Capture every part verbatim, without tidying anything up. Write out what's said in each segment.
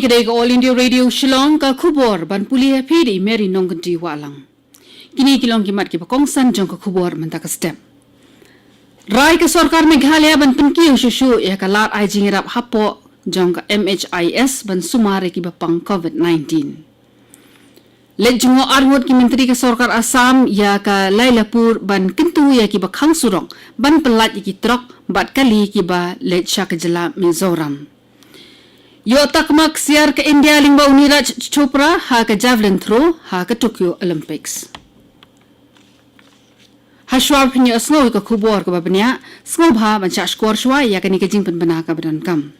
Dei ka All India Radio Shillong, ka khubor ban pule ha phi da i Mary Nongkynti Wahlang. Kine ki long ki mat kiba kongsan jong ka khubor mynta ka step. Rai ka sorkar Meghalaya ban pynkiew shuh shuh ïa ka lad ai jingïarap hapoh jong ka M H I S ban sumar ïa kiba pang COVID nineteen. Leit jngoh arngut ki myntri ka sorkar Assam ïa ka Lailapur ban kyntu ïa kiba khang surok ban pyllait ïa ki trok bad kali kiba leit sha ka jylla Mizoram. Ïoh takma ksiar ka India lyngba u Neeraj Chopra ha ka javelin throw ha ka Tokyo Olympics. Hashwa phin ïohsngew ïa ka khubor kaba bniah, sngewbha ban shah shkor shwa ïa kane ka jingpynbna kaba donkam.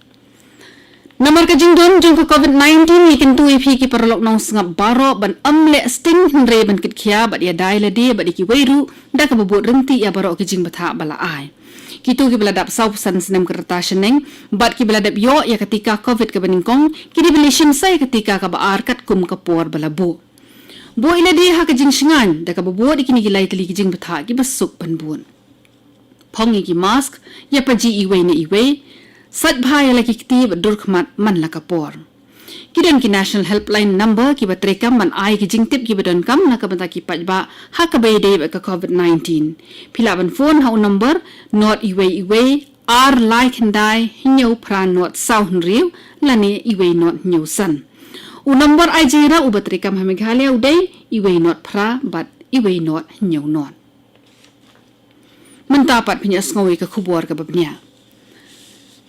Namar ka jingdon jong ka COVID nineteen, ngi kyntu ïa phi ki paralok nongsngap baroh ban ym leh sting hynrei ban kitkhia bad ïadei lade bad ïa kiwei ruh da kaba bud ryntih ïa baroh ki jingbthah ba la ai. Kito kiba la dap saw phew san snem ka rta shaneng bad kiba la dep ïoh ïa ka tika COVID kaba nyngkong, ki dei ban leit shim sa ïa ka tika kaba ar katkum ka por ba la buh. Buh ïa lade ha ka jingshngaiñ da kaba bud ïa kine ki lai tylli ki jingbthah kiba suk ban bud. Phong ïa ki mask, ïa paji iwei na iwei, sait bha ïa la ki kti bad dur khmat man la ka por. Ki don ki National Helpline Number kiba treikam ban ai ki jingtip kiba donkam na ka bynta ki paidbah ha kaba ïadei bad ka COVID nineteen. Phi lah ban phone ha u number not iwei iwei ar lai khyndai hynñiew phra not saw hynriew lane iwei not hynñiew san. U number ai jingïarap uba treikam ha Meghalaya u dei iwei not phra bad iwei not hynñiew not. Mynta pat phin ïohsngew ïa ka khubor kaba bniah.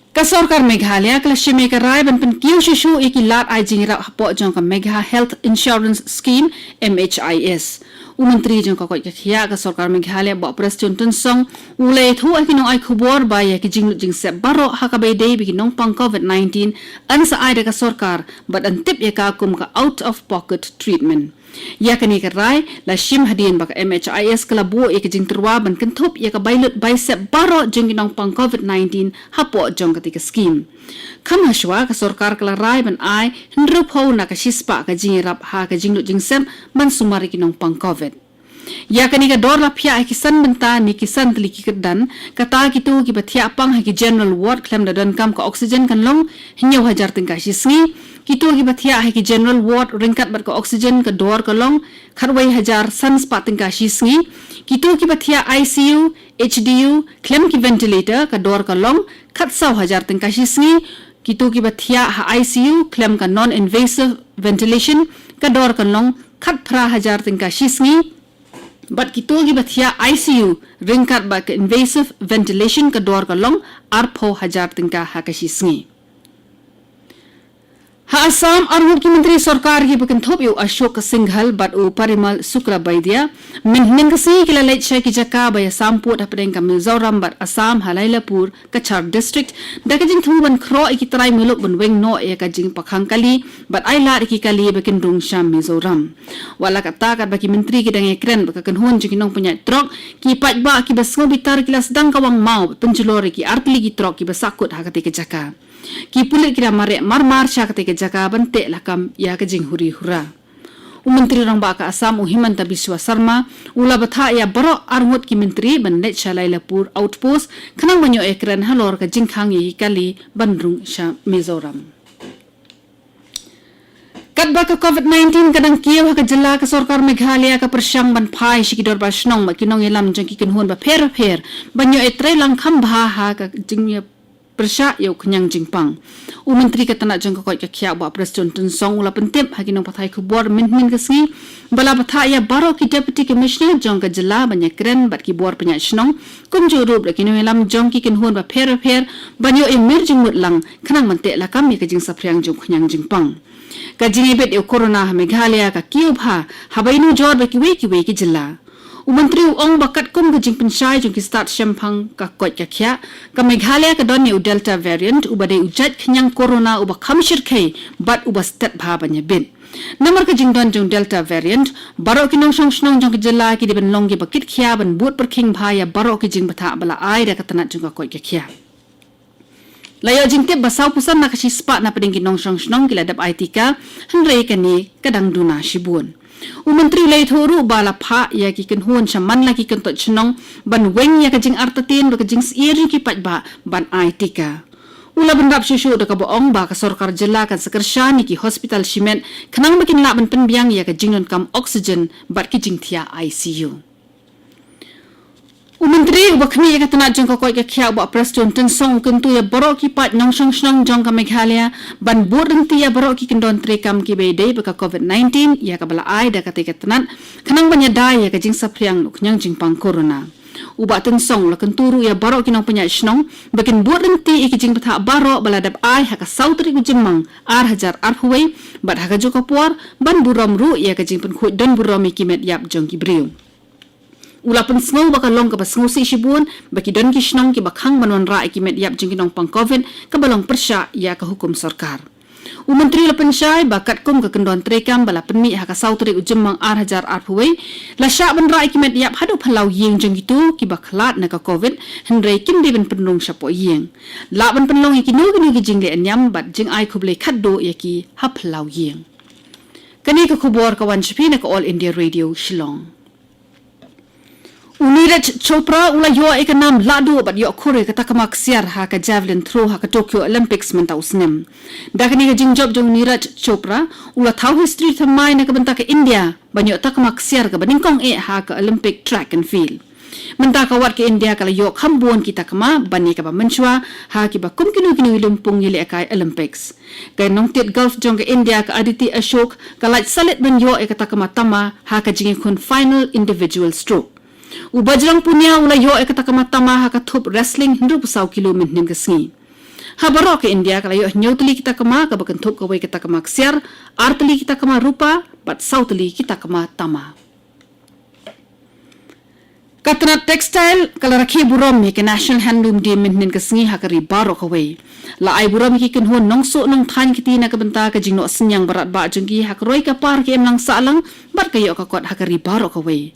Ka sorkar Meghalaya ka la shim ïa ka rai ban pynkiew shuh shuh ïa ki lad ai jingïarap hapoh jong ka Megha Health Insurance Scheme, M H I S. U Myntri jong ka koit ka khiah ka sorkar Meghalaya, Bah Prestone Tynsong, u la ïathuh ha ki nongai khubor ba ïa ki jinglut jingsep baroh ha kaba ïadei bad ki nongpang COVID nineteen yn sa ai da ka sorkar bad yn tip ïa ka kum ka out of pocket treatment. Ïa kane ka rai la shim hadien ba ka M H I S ka la buh ïa ka jingtyrwa ban kynthup ïa ka bai lut bai sep baroh jong ki nongpang COVID nineteen hapoh jong kata ka skim. Kham hashwa ka sorkar ka la rai ban ai hynriewphew na ka shispah ka jingïarap ha ka jinglut jingsep ban sumar ïa ki nongpang COVID. Ïa kane ka dor la phiah ha ki san bynta ne ki san tylli ki kyrdan, kata kito kiba thiah pang ha ki general ward khlem da donkam ka oxygen kan long hynñiew hajar tyngka shi sngi, kito kiba thiah ha ki general ward ryngkat bad ka oxygen ka dor ka long khatwei hajar san spah tyngka shi sngi, kito kiba thiah I C U, H D U khlem ki ventilator ka dor ka long khatsaw hajar tyngka shi sngi, kito kiba thiah ha I C U khlem ka non invasive ventilation ka dor kan long khatphra hajar tyngka shi sngi, bad kito kiba thiah I C U ryngkat bad ka invasive ventilation ka dor ka long arphew hajar tyngka ha ka shi sngi. Ha Assam, arngut ki myntri sorkar kiba kynthup ïa u Ashok Singhal bad u Parimal Suklabaidya mynhynnin ka sngi ki la leit sha ki jaka ba ïasam pud hapdeng ka Mizoram bad Assam ha Lailapur, Cachar District, da ka jingthmu ban khroh ïa ki trai muluk ban weng noh ïa ka jingpakhang kali bad ai lad ïa ki kali ba kin rung sha Mizoram. Wat la katta, katba ki myntri ki dang ïakren bad ka kynhun jong ki nongpynïaid trok, ki paidbah kiba sngewbitar ki la sdang ka wang maw bad pynjulor ïa ki artylli ki trok kiba sahkut ha katei ka jaka. Ki pulit ki la mareh marmar sha katei ka jaka ban teh lakam ïa ka jinghuri hura. U Myntri Rangbah ka Assam, u Himanta Biswa Sarma, u la bthah ïa baroh arngut ki myntri ban leit sha Lailapur Outpost khnang ban ïoh ïakren halor ka jingkhang ïa ki kali ban rung sha Mizoram. Katba ka COVID nineteen ka dang kiew ha ka jylla, ka sorkar Meghalaya ka pyrshang ban phai sha ki dorbar shnong bad ki nongïalam jong ki kynhun bapher bapher ban ïoh ïatreilang kham bha ha ka jingïa pyrshah ïa u khñiang jingpang. U Myntri ka tnat jong ka koit ka khiah, Bah Prestone Tynsong, u la pyntip ha ki nongpathai khubor mynhynnin ka sngi ba la bthah ïa baroh ki Deputy Commissioner jong ka jylla ban ïakren bad ki bor pynïaid shnong, kumjuh ruh da ki nongïalam jong ki kynhun bapher bapher ban ïoh ïamir jingmut lang khnang ban teh lakam ïa ka jingsaphriang jong u khñiang jingpang. Ka jingïabit ïa u corona ha Meghalaya ka kiew bha haba ïanujor bad kiwei kiwei ki jylla. U Myntri u ong ba katkum ka jingpynshai jong ki stad shemphang ka koit ka khiah, ka Meghalaya ka don ïa u Delta variant, uba dei u jait khñiang corona uba kham shyrkhei bad uba stet bha ban ïabit. Namar ka jingdon jong u Delta variant, baroh ki nongshong shnong jong ka jylla ki dei ban long kiba kitkhia ban bud pyrkhing bha ïa baroh ki jingbthah ba la ai da ka tnat jong ka koit ka khiah. La ïoh jingtip ba saw phew san na ka shispah na pdeng ki nongshong shnong ki la dep ai tika, hynrei kane ka dang duna shibun. U Myntri u la ïathuh ruh ba la phah ïa ki kynhun sha man la ki kyntoit shnong ban weng ïa ka jingartatien bad ka jingsyier jong ki paidbah ban ai tika. U la bynrap shuh shuh da kaba ong ba ka sorkar jylla kan sa kyrshan ïa ki hospital shimet khnang ba kin lah ban pynbiang ïa ka jingdonkam oxygen bad ki jingthiah I C U. U Myntri uba khmih ïa ka tnat jong ka koit ka khiah u Bah Prestone Tynsong u kyntu ïa baroh ki paid nongshong shnong jong ka Meghalaya ban bud ryntih ïa baroh ki kyndon treikam kiba ïadei bad ka COVID nineteen ïa kaba la ai da katei ka tnat khnang ban ïada ïa ka jingsaphriang na u khñiang jingpang corona. U Bah Tynsong u la kyntu ruh ïa baroh ki nongpynïaid shnong ba kin bud ryntih ïa ki jingbthah baroh ba la dep ai ha ka saw tarik u Jymmang ar hajar arphew wei bad ha kajuh ka por ban burom ruh ïa ka jingpynkhuid don burom ïa ki met ïap jong ki briew. U la pynsngew ba ka long kaba sngewsih shibun ba ki don ki shnong kiba khang ban wanrah ïa ki met ïap jong ki nongpang COVID kaba long pyrshah ïa ka hukum sorkar. U Myntri u la pynshai ba katkum ka kyndon treikam ba la pynmih ha ka saw tarik u Jymmang ar hajar arphew wei, la shah ban rah ïa ki met ïap haduh phyllaw ïing jong kito kiba khlad na ka COVID, hynrei kim dei ban pynrung shapoh ïing. Lah ban pynlong ïa kino kino ki jingleh niam bad jingai khublei khatduh ïa ki ha phyllaw ïing. Kane ka khubor ka wan sha phi na ka All India Radio Shillong. U Neeraj Chopra u la ïoh ïa ka nam lahduh bad ïoh khur ïa ka takma ksiar ha ka javelin throw ha ka Tokyo Olympics mynta u snem. Da kane ka jingjop jong u Neeraj Chopra u la thaw history thymmai na ka bynta ka India ban ïoh takma ksiar kaba nyngkong eh ha ka Olympic track and field. Mynta ka wat ka India ka la ïoh kham bun ki takma ban ïa kaba mynshuwa ha kiba kum kino kino ki lympung ïalehkai Olympics. Ka nongtit golf jong ka India ka Aditi Ashok ka lait salit ban ïoh ïa ka takma tama ha ka jingïakhun final individual stroke. U Bajrang Punia u la ïoh ïa ka takma tama ha ka thup wrestling hynriewphew saw kilo mynhynnin ka sngi. Ha baroh ka India ka la ïoh hynñiew tylli ki takma kaba kynthup kawei ka takma ksiar, ar tylli ki takma rupa bad saw tylli ki takma tama. Ka tnat textile ka la rakhe burom ïa ka National Handloom Day mynhynnin ka sngi ha ka ri baroh kawei. La ai burom ïa ki kynhun nongsuh nongthaiñ kti na ka bynta ka jingnoh synñiang barat bah jong ki ha ka roi ka par ka imlang sahlang bad ka ïoh ka kot ha ka ri baroh kawei.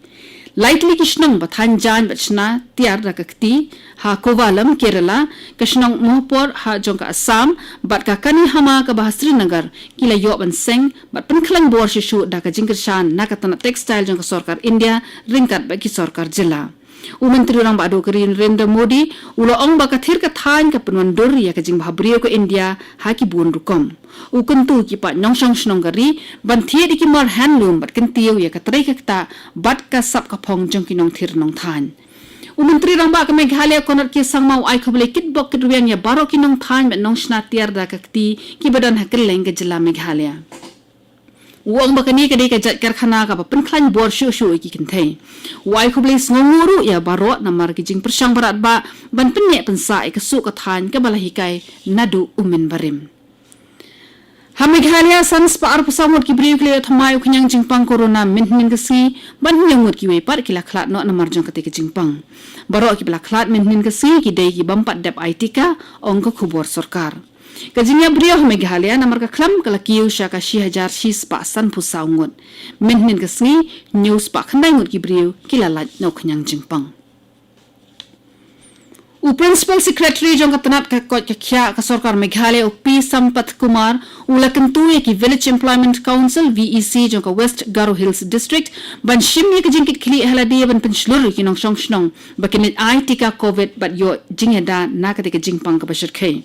Lai tylli ki shnong ba thaiñ jaiñ bad shna tiar da ka kti ha Kovalam, Kerala, ka shnong Mohpur ha jong ka Assam bad ka Kanihama kaba ha Srinagar ki la ïoh ban seng bad pynkhlaiñ bor shuh shuh da ka jingkyrshan na ka tnat textile jong ka sorkar India ryngkat bad ki sorkar jylla. U Myntri Rangbah Duh ka ri Narendra Modi u la ong ba ka thir ka thaiñ ka pynwandur ïa ka jingbhabriew ka India ha ki bun rukom. U kyntu ki paid nongshong shnong ka ri ban thied ïa ki mar handloom bad kyntiew ïa ka trei ka ktah bad ka sap ka phong jong ki nongthir nongthaiñ. U Myntri Rangbah ka Meghalaya Conrad K Sangma u ai khublei kitbok kitrwiang ïa baroh ki nongthaiñ bad nongshna tiar da ka kti kiba don ha kylleng ka jylla Meghalaya. U ong ba kane ka dei ka jait karkhana kaba pynkhlaiñ bor shuh shuh ïa ki kynthei. U ai khublei sngewnguh ruh ïa baroh namar ki jingpyrshang barat bah ban pynïaid pynsah ïa ka suh ka thaiñ kaba la hikai naduh u mynbarim. Ha Meghalaya san spah arphew saw ngut ki briew ki la ïoh thymmai u khñiang jingpang corona mynhynnin ka sngi bad hynñiew ngut kiwei pat ki la khlad noh namar jong katei ka jingpang. Baroh kiba la khlad mynhynnin ka sngi ki dei ki bym pat dep ai tika, ong ka khubor sorkar. Ka jingïap briew ha Meghalaya namar ka khlam ka la kiew sha ka shi hajar shi spah sanphew saw ngut. Mynhynnin ka sngi hynñiew spah khyndai ngut ki briew ki la lait na u khñiang jingpang. U Principal Secretary jong ka tnat ka koit ka khiah ka sorkar Meghalaya u P Sampath Kumar u la kyntu ïa ki Village Employment Council, V E C, jong ka West Garo Hills District ban shim ïa ka jingkitkhlieh ha lade ban pynshlur ïa ki nongshong shnong ba kin leit ai tika COVID bad ïoh jingïada na katei ka jingpang kaba shyrkhei.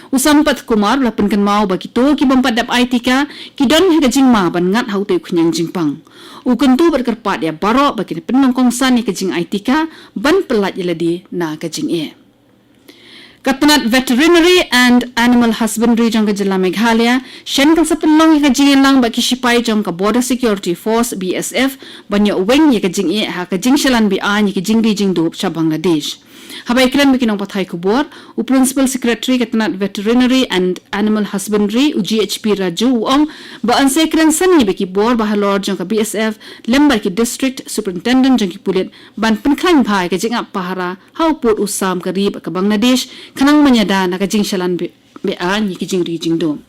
U Sampath Kumar u la pynkynmaw ba kito ki bym pat dep ai tika ki don ha ka jingma ban ngat ha utei u khñiang jingpang. U kyntu bad kyrpad ïa baroh ba kin pynlong kongsan ïa ka jingai tika ban pyllait ïa lade na ka jingeh. Ka tnat Veterinary and Animal Husbandry jong ka jylla Meghalaya shen kan sa pynlong ïa ka jingïalang bad ki shipai jong ka Border Security Force, B S F, ban ïoh weng ïa ka jingeh ha ka jingshalan be-aiñ ïa ki jingri jingdup sha Bangladesh. Haba ïakren bad ki nongpathai khubor, u Principal Secretary ka tnat Veterinary and Animal Husbandry, u G H P Raju, u ong ba yn sa ïakren sani bad ki bor ba halor jong ka B S F lem bad ki District Superintendent jong ki pulit ban pynkhlaiñ bha ïa ka jingap pahara ha u pud u sam ka ri bad ka Bangladesh khnang ban ïada na ka jingshalan be-, be-aiñ ïa ki jingri jingdup.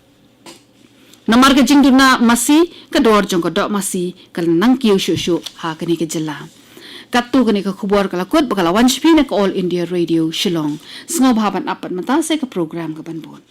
Namar ka jingduna masi, ka dor jong ka doh masi ka la nang kiew shuh shuh ha kane ka jylla. Katto kane ka khubor ka la kut bad ka la wan sha phi na ka All India Radio Shillong. Sngewbha ban ap pat mynta sa ïa ka program kaban bud.